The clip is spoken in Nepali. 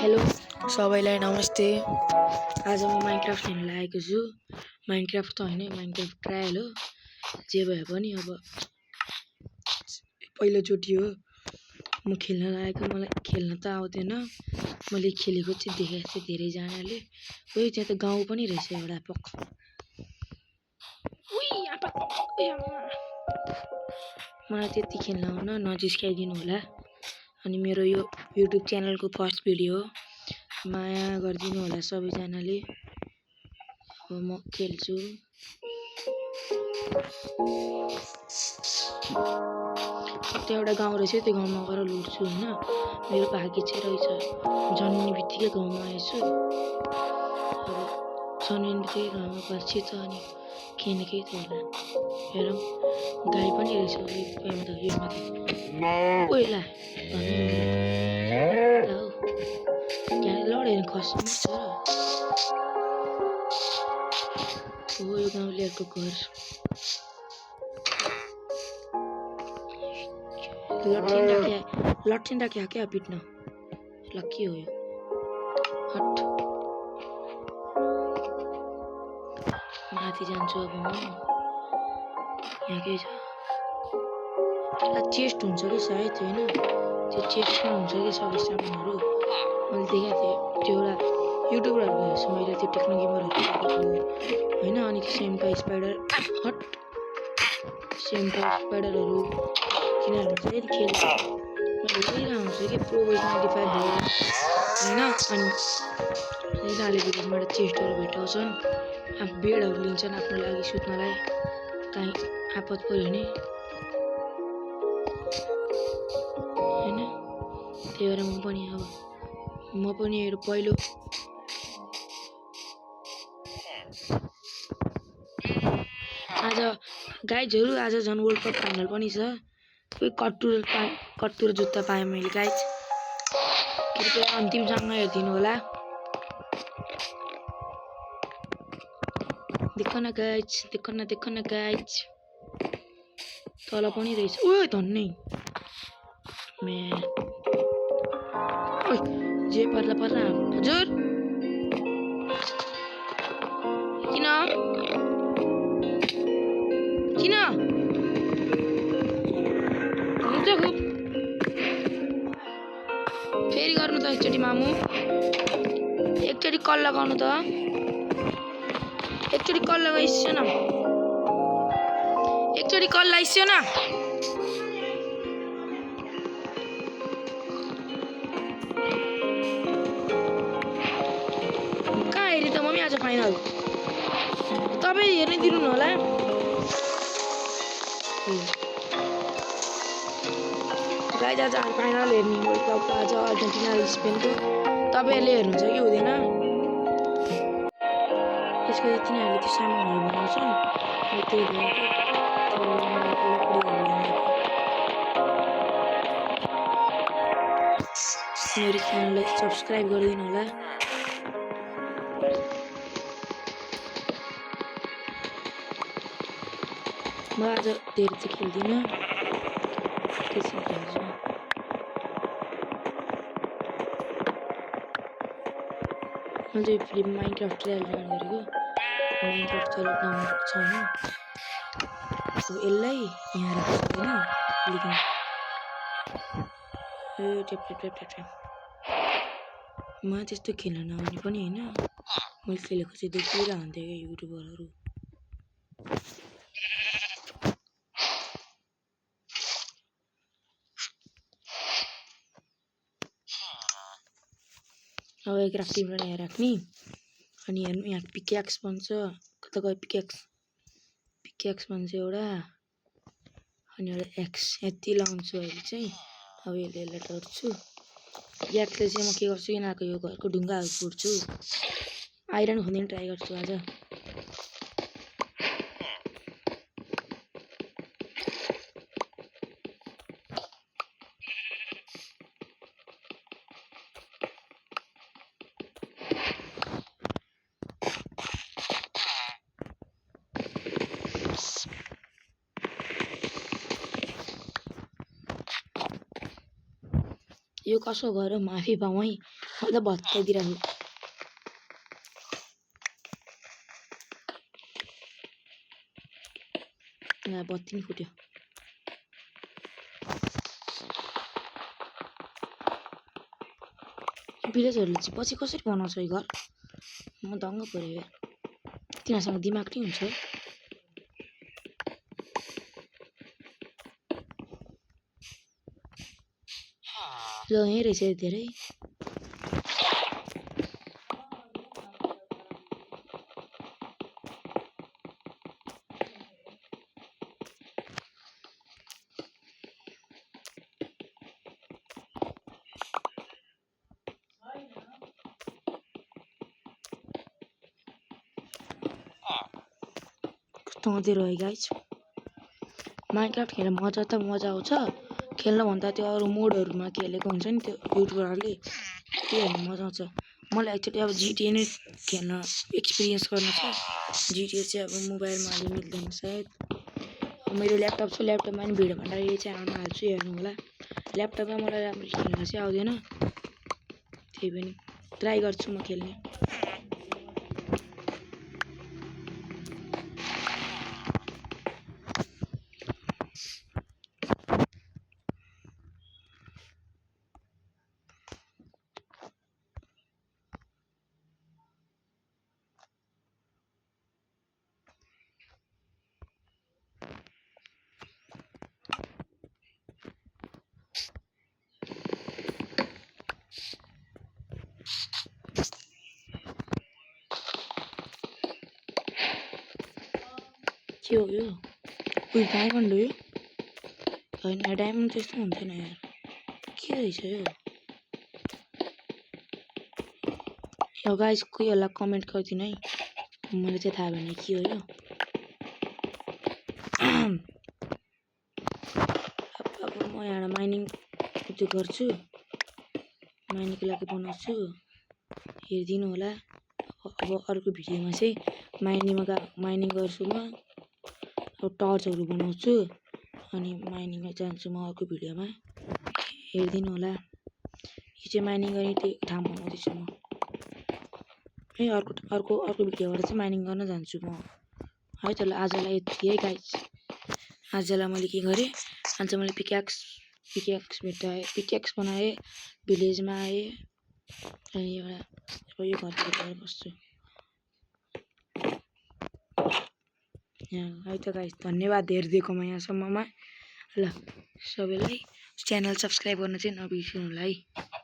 हेलो सबैलाई नमस्ते। आज म माइनक्राफ्ट खेल्न लागेको छु। माइनक्राफ्ट त हैन, माइनक्राफ्ट ट्रायल हो। जे भए पनि अब पहिलोचोटि हो म खेल्न लागेको। मलाई खेल्न त आउँदैन, मैले खेलेको चाहिँ देखेको थिएँ धेरैजनाले। ओइ त्यहाँ त गाउँ पनि रहेछ एउटा पक। उइ आपा मलाई त्यति खेल्न आउन नजिस्काइदिनु होला। अनि मेरो यो युट्युब च्यानलको फर्स्ट भिडियो हो, माया गरिदिनु होला सबैजनाले। अब म खेल्छु। त्यो एउटा गाउँ रहेछ, त्यो गाउँमा गएर लुट्छु हैन। मेरो भाग्य चाहिँ रहेछ जन्मिने बित्तिकै गाउँमा आएछु। अब जन्मिने बित्तिकै गाउँमा बस्छु त अनि खेल्नेकै त होला। हेरौँ गाई पनि रहेछ योमा त ओइला यहाँ लडेर खस्नु छ। हो यो गाउँलेहरूको घर। लट्ठिन राख्या क्या पिट्न। लक्की हो यो। हट माथि जान्छु अब म। यहाँ के छ? चेस्ट हुन्छ कि सायद हैन, त्यो चेस्टमा हुन्छ कि सबै सामानहरू। मैले देखेको थिएँ त्यो एउटा युट्युबरहरुको हेर्छु मैले, त्यो टेक्नो गेमरहरुको हैन। अनि त्यो सेम्पा स्पाइडर हट सेम्पा स्पाइडरहरु तिनीहरु चाहिँ खेल्छ। मैले हेरिरहेको हुन्छु कि प्रो बोइज 95 भयो हैन। अनि यिनीहरुले भिडियोबाट चेस्टहरु भेटाउँछन्, बेडहरु लिन्छन् आफ्नो लागि सुत्नलाई काहीँ आपत पर्यो भने हैन। त्यही भएर म पनि पहिलो आज गाइजहरु आज झन् वर्ल्ड कप फाइनल पनि छ। कोही कट्टु र जुत्ता पाएँ मैले गाइज। कृपया अन्तिमसम्म हेरिदिनु होला। देखो न गाइज तल पनि रहेछ। ओ धन्नै जे पर्ला हजुर किन हुन्छ खुब फेरि गर्नु त एकचोटि मामु, एकचोटि कल लगाउनु त, एकचोटि कल लगाइसो न, एकचोटि कल लगाइसो न। कहाँ हेरि त मम्मी आज फाइनल? तपाईँ हेर्न दिनु होला। गाइज आज फाइनल हेर्ने वर्ल्ड कप आज अर्जेन्टिना र स्पेनको। तपाईँहरूले हेर्नुहुन्छ कि हुँदैन? यसको चाहिँ तिनीहरूले त्यो सामानहरू बनाउँछन्, त्यही भएर मेरो च्यानललाई सब्सक्राइब गरिदिनु होला। म आज धेरै चाहिँ खेल्दिनँ, त्यसै खेल्छु। मैले चाहिँ फेरि माइनक्राफ्ट ट्रायल रान गरेको। माइनक्राफ्ट चलाउनु छैन। अब यसलाई यहाँ राख्छु हैन, लेकिन म त्यस्तो खेल्न नआउने पनि हैन। मैले खेलेको चाहिँ देखिरहन्थे क्या युट्युबरहरू। अब एक राख्ने यहाँ राख्ने। अनि हेर्नु यहाँ पिक्याक्स भन्छ, कता गयो पिक्याक्स भन्छ एउटा, अनि एउटा एक्स यति लाउँछु अहिले चाहिँ। अब यसलाई टर्छु। एक्सले चाहिँ म के गर्छु, यिनीहरूको यो घरको ढुङ्गाहरू फुट्छु। आइरन खोज्ने ट्राई गर्छु आज। यो कसो गऱ्यो माफी पाऊँ है म त भत्काइदिरहेको यहाँ बत्ती नि फुट्यो भिलेजहरूले चाहिँ पछि कसरी बनाउँछ यो घर म दङ्ग पऱ्यो यार तिनीहरूसँग दिमाग नि हुन्छ ल यहीँ रहेछ धेरै कस्तो हुँदै रह्यो गाइज माइनक्राफ्ट खेल्न मजा त मजा आउँछ खेल्नभन्दा त्यो अरू मोडहरूमा खेलेको हुन्छ नि त्यो युट्युबरहरूले त्यो हेर्नु मजा आउँछ मलाई एक्चुअली अब जिटिए नै खेल्न एक्सपिरियन्स गर्न छ जिटिए चाहिँ अब मोबाइलमा अलि मिल्दैन सायद मेरो ल्यापटप छ ल्यापटपमा पनि भिडियो बनाएर यो च्यानलमा हाल्छु हेर्नु होला ल्यापटपमा मलाई राम्रो खेल्न चाहिँ आउँदैन त्यही पनि ट्राई गर्छु म खेल्ने के हो यो उयो डायमन्ड हो यो होइन डायमन्ड त्यस्तो हुन्थेन यार के रहेछ यो गाइस कोही होला कमेन्ट गरिदिनु है मलाई चाहिँ थाहा भएन के हो यो अब म यहाँ माइनिङ त्यो गर्छु माइनिङको लागि बनाउँछु हेरिदिनु होला अब अर्को भिडियोमा चाहिँ माइनिङ गर्छु म अब टर्चहरू बनाउँछु अनि माइनिङमा जान्छु म अर्को भिडियोमा हेरिदिनु होला यो चाहिँ माइनिङ गर्ने त्यो ठाउँ बनाउँदैछु म है अर्को भिडियोबाट चाहिँ माइनिङ गर्न जान्छु म है त ल आजलाई यति है गाइस आजलाई मैले के गरेँ आज मैले पिक्याक्स बनाएँ भिलेजमा आएँ अनि एउटा अब यो घरतिर बस्छु है त गाइस धन्यवाद हेरिदिएकोमा यहाँसम्ममा ल सबैलाई च्यानल सब्सक्राइब गर्न चाहिँ नबिर्सिनु होला है।